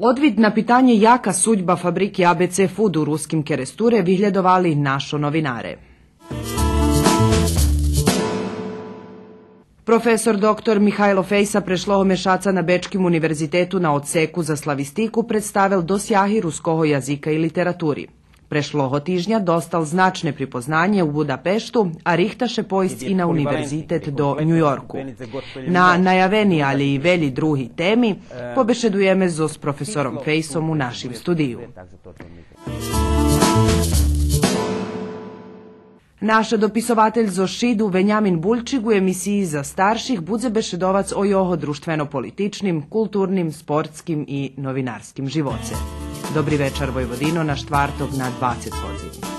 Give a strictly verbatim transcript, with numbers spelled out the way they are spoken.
Одвит на питанє яка судьба фабрики А Б Ц Food у Руским Керестуре виглєдовали нашо новинаре. Професор доктор Михайло Фейса прешлого мешаца на Бечким универзитету на одсеку за славистику представел досяги руского язика и литератури. Прешлого тижня достал значне припознанє у Будапешту, а рихта ше пойсц и на универзитет до Ню Йорку. На наявени, алє и велї други теми, побешедуєме зоз професором Фейсом у нашим студию. Наш дописователь зоз Шиду Венямин Бульчик у емисиї за старших будзе бешедовац о його дружтвено-политичним, културним, спортским и новинарским живоце. Добри вечар, Войводино, на штварток на двацец годзини.